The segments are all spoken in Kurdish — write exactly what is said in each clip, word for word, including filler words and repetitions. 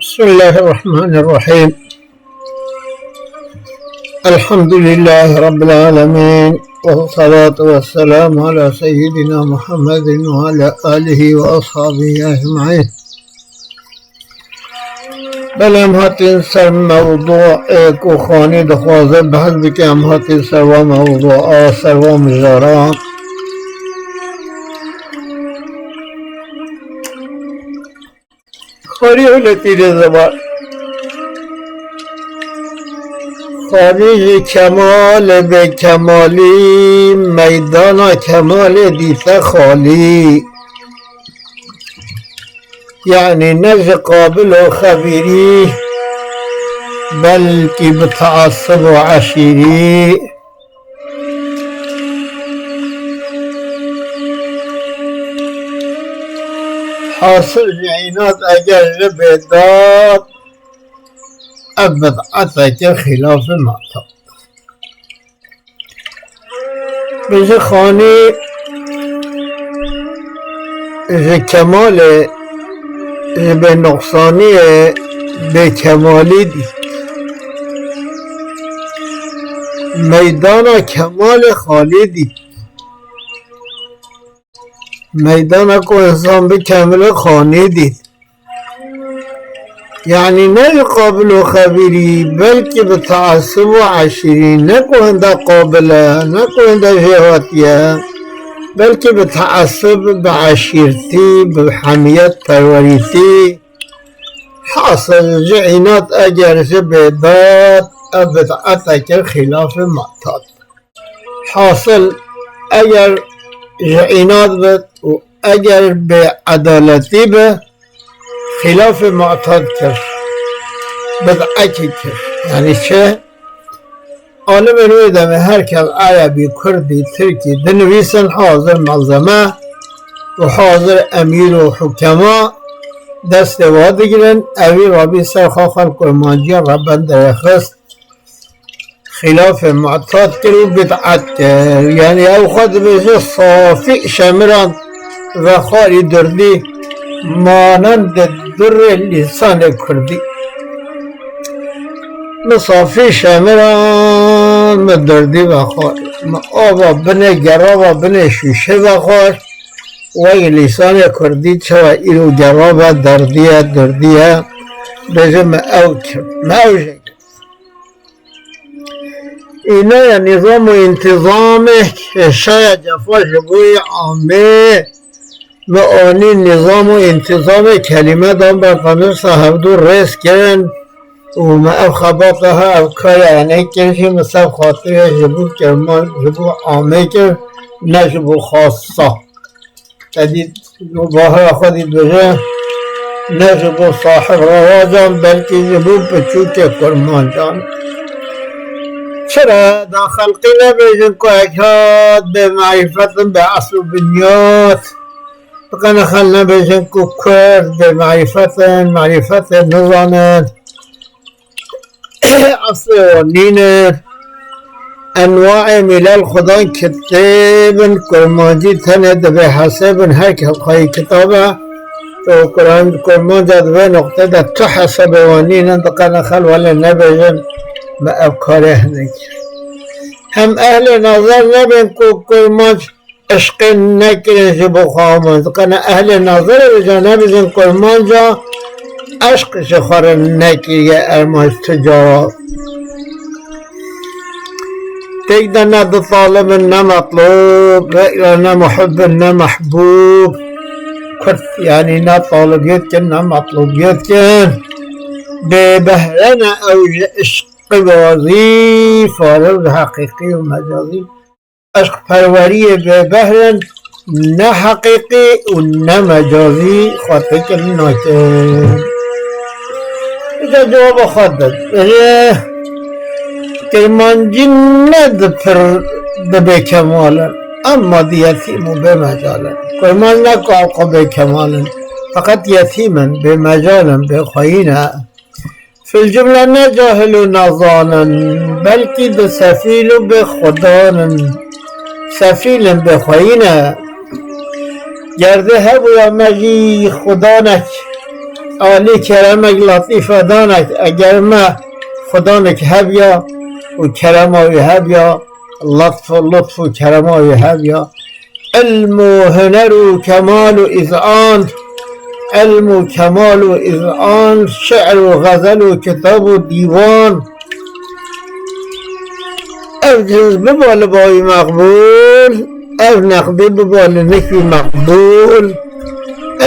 بسم الله الرحمن الرحيم. الحمد لله رب العالمين، والصلاة والسلام على سيدنا محمد وعلى آله وأصحابه أجمعين. Belê em hatin ser mewdû ê ku xanî dixwaze behs bike, em hatin ser wa mewdû a, ser wa mijara. Xanî hûletî lê zebar. Xanî ji kemalê bê kemalî, meydana kemalê dîte xalî. Yanî ne ji qabil û xebîrî, belkî bi teasub û eşîrî. Hasil ji înat eger ji bêdad, ev bid'eteke xîlafê me'tad. Bi ji xanî, ji kemalê, ji bênuqsaniyê bêkemalî dît. Meydana kemalê xalî dît. Meydana ku însan bikemile xanî dît. Yanî ne ji qabil û xebîrî, belkî bi teasub û eşîrî, ne ku hinde qabil e, ne ku hinde jêhatî ye, belkî bi teasub, bi eşîrtî, bi hemiyet perwerîtî. Hasil ji înat eger ji bêdad, ev bid'eteke xîlafê me'tad. Hasil eger ji înat be û eger bêedaletî be, xîlafê me'tad kir, bid'ekî kir. Yanî çi? Alimên wê demê her kes erebî, kurdî, tirkî dinivîsin, hazir malzeme û hazir emîr û hukema destê wa digirin, evî rabî ser xwe xwe li kurmanciya reben derêxist. Xîlafê mu'tad kir û bid'et kir. Yanî ew xwe dibêje safî şemiran vexwarî durdî, manend durê lîsanê kurdî. Mi safî şemiran, mi durdî vexwar. Mi ava binê gerava binê şûşê vexwar. Wek lîsanê kurdî çawa îro gerava derdiye, durdiye. Bêje mi ew kir, mi ew jê kir. Îna ye nîzam û întîzamê kêşa ye cefa ji bo yê amê. Mi anî nîzam û întîzamê kelîme dan bertanirsa hevdû rêz kirin û mi ev xebata ha ev kaya enê kir jî mi ser xatirê ji bo kirman, ji bo amê kir, ne ji bo xasa. Te dît, û bahira xwe dî dibêje, ne ji bo sahib rewacan, belkî ji bo piçûkê kurmancan. Çira da xelqî nebêjin ku ek hat bê merîfet in, bê esl û binyat? Diqene xel nebêjin ku kurd bê merîfet in, merîfetê nizanin. Eslê wan nîne. Enwaê mîlel xudan kitêb in, kurmancî tenê divê hesêb in, her kes xweyî kitab e. Û kuran-, kurmanca di vê noqtê de tu hesabê wan nîne, diqene xel welê nebêjin, me ev karê hinek kir. Em ehlê nazar nebin ku kurmanc eşqê nekirin ji bo xwe aman. Diqene ehlê nazarê bêje nebêjin kurmanca eşq ji xwe re nekiriye, ermanc tu cara. Têk de ne du talib in, ne metlûb, ne muhib in, ne mehbûb. Kurd, yanî ne talibiyê dikin, ne metlûbiyê dikin. Bêbehre ne ew ji eşqibazî, fariq ji heqîqî û mecazî. Eşqperweriyê bêbehr in, ne heqîqî û ne mecazî xwe têkil nakin. Îca cewaba xwe did. Ê, Kirmancî ne di pir di bêkemal in, emma di yetîm û bêmecal in. Kurmanc ne ku ew xwe bêkemal in, feqet yetîm in, bêmecal in, bêxweyî ne. Fil cumle ne cahil û nezan in, belkî di sefîl û bêxwedan in. Sefîl in, bêxweyî ne. Ger dê hebûya me jî xudanek, Alî keremek, letîfe danek, eger me xudanek hebiya û kerema wî hebiya, letf û lutf û kerema wî hebiya, ilm û huner û kemal û îzan, ilm û kemal û îzan, şi'r û xezel û kitab û dîwan. Ev cins biba li bawî meqbûl, ev neqdî biba li nikî meqbûl.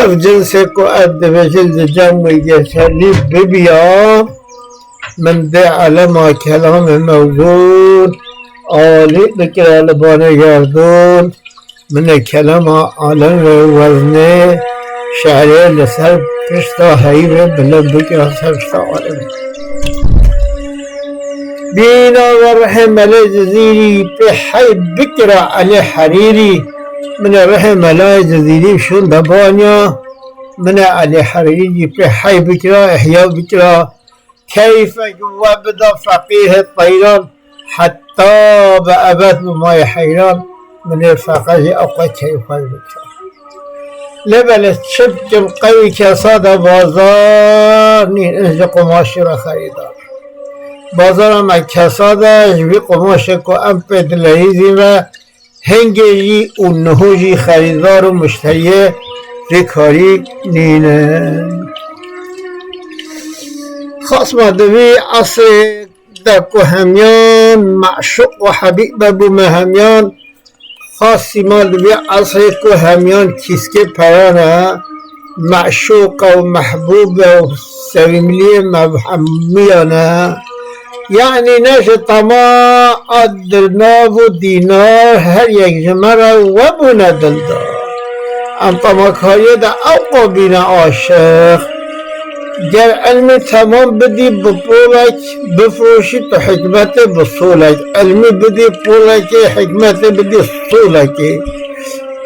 Ev cinsê ku ev dibêjin di cem wê geçerlî bibiya, min dê elema kelamê mewzûn, alî bikira li banê gerdûn. Min ê kelama alem ve weznê şe'rê li ser pişta heyî ve bilind bikira ser pişta alem. Bîna ve rihê Melê Cizîrî pê hey bikira Elê Herîrî. Min ê rihê Melayê Cizîrî şûn de banya. Min ê Elê Herîrî pê hey bikira, ihya bikira. Keyfek we bida feqîhê teyran, heta bi ebed bimayê heyran, min ê feqe jî ew qe keyfxweş bike. Lê belê çi bikim, qewî kesa de bazar nîn, in ji qumaşî re xerîdar. Bazara me kesa de ji vî qumaşê ku em pê dileyîzî me, hingê jî û niho jî xerîdar û muşteriyê vê karî nîne. Xasma di vî esrê de ku hemyan meşûq û hebîb bûme hemyan, xasî ma di vî esrê ku hemyan kîskê peran e, meşûq e û mehbûb e û sevîmliyê me hemiyan e. Yanî ne ji tama a dirnav û dînar her yek ji me re we bûne dildar. Em temakariyê de ew qo bîne aşiq. Ger ilmî temam bidî bi polek, bifroşî tu hikmetê bi solek. Ilmî bidî polekê, hikmetê bidî solekê.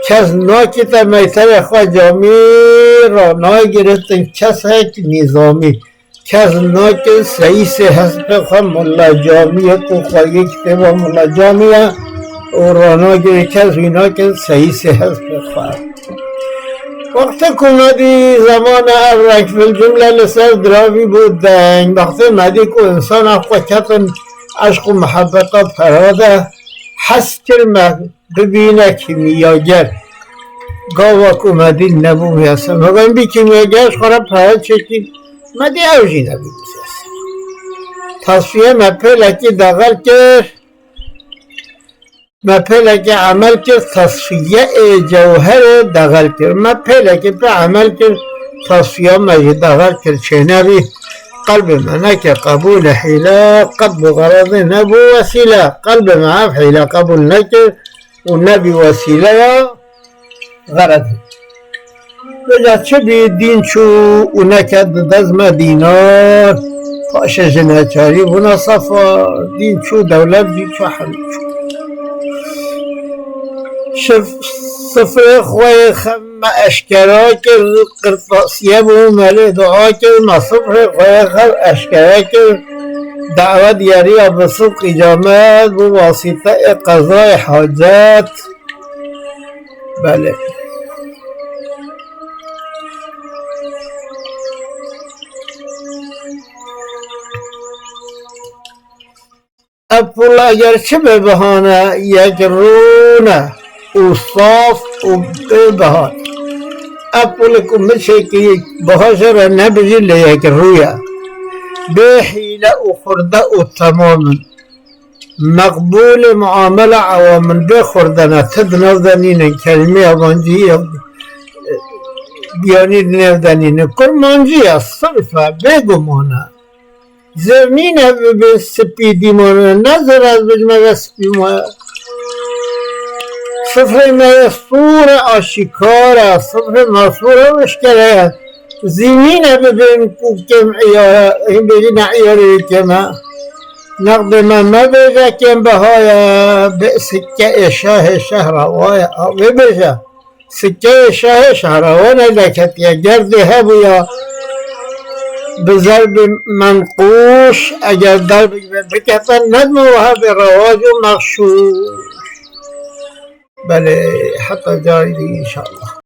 Kes nakî te meyterê xwe camî, ranagiritin kesek nîzamî. Kes nakin seyîsê hespê xwe mola camiyê ku xweriye kitêba mola camiye û ranagirê kes wî nakin seyîsê hespê xwe. Wextê ku me dî zemana ev rengfil cumle li ser diravî bû deng. Wextê me dî ku insana xwe ketin eşq û mihebeta pera de, hez kir me bibîne kîmyager. Gava ku me dî nebû miyaser. Me got, bî kîmyager ji xwe re pere çekî. Me dî ew jî nebû miyaser. Tasfiye me pêlekî dexel kir. Me pêlekî emel kir, tasfiye ê cewherê dexel kir. Me pêlekî pê emel kir, tasfiya me jî dexel kir. Çênebî. Qelbê me neke qebûlê hîle, qet bi xerazê nebû wesîle. Qelbê me ev hîle qebûl nekir û nebî wesîleya xeredê. Vêca çi bî, dîn çû û neket di dest me dînar. Paşê ji neçarî bûna sefar, dîn çû, dewlet jî çû, hemî çû. Şif-, sifrê xwe yê xev me eşkera kir, qirtasiye bû, me lê dua kir, me sifrê xwe yê xev eşkera kir. Dawa diyariya bi sidq îcamet bû, wasîte ê qezayê hacet. Belê. Ev pûl eger çi be bihane, yek rûne û saf û bê bihan. Ev pûlê ku miçekî biha jê re nebijî lê yek rû ye. Bê hîle û xurde û temam in. Meqbûlê muamela ewam in. Bê xurde ne, ti di nav de nînin, kelmê yabancî ya, yanî di nav de nînin. Kurmancî ye, sirf e, bê guman e. Zevmîne bibe spî dîmane, ne zira ez bijime ve spî ma. Sifrê me ye sûre aşîkar e, sifrê me sûre eşkere ye. Zîmîne bibin ku kêm îyare, hîn bêjî ne îyare kêm e. Nexdê me mebêje kêm beha ye, bê sikke ê şahê şehra wa ye. A, wê bêje. Sikkeyê şahê şehra we ne deketiye, ger dê hebûya bi zerbê menqûş, eger derb bikete, nedime wiha bê rewac û mexşûş. Belê, heta carî dî înşallah.